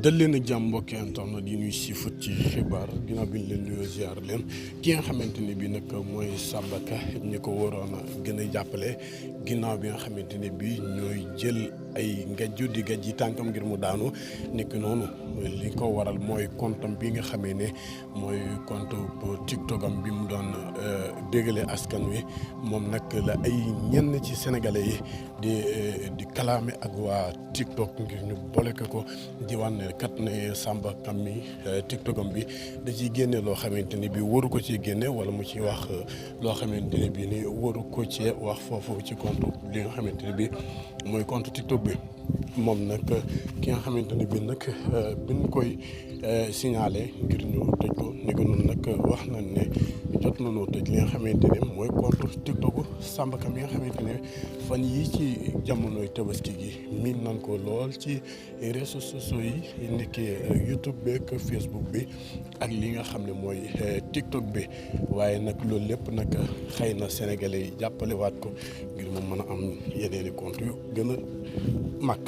dal leen ak jàmm mbokki internet yi ñuy siifut ci xibaar ginnaaw bi ñu leen nuyoo ziar leen ki nga xamante ni bii nag mooy Samba Ka ñi ko waroon a gën a jàppale ginnaaw bi nga xamante ne bii ñooy jël ay ngejju di gej yi tànkam ngir mu daanu nekk noonu li ko waral mooy compte bi nga xamee ne mooy compte TikTok am bi mu doon dégale askan wi moom nag la ay ñenn ci sénégalais yi di kalaame ak waa TikTok ngir ñu boleke ko di wan ne kat ne Samba Ka mi TikTok am bi da ciy génne loo xamante ni bi waru ko ci génne wala mu ci wax loo xamante ne bi ni waru ko ci wax foofu ci compte li nga xamante ne bi mooy compte TikTok bi moom nag ki nga xamante ne bi nag biñ koy signalé ngir ñu tëj ko ni ko noonu nag wax nañ ne jot nañoo tëj li nga xamante ne mooy compte TikTok Samba Ka mi nga xamante ne fan yii ci jamonoy tabaski gi miin nañ ko lool ci réseaux sociaux yi nekkee YouTube beeg Facebook bi ak li nga xam ne mooy TikTok bi waaye nag loolu lépp nag xëy na sénégalais yi jàppale waat ko ngir mu mën a am yeneeni compte yu gën a mag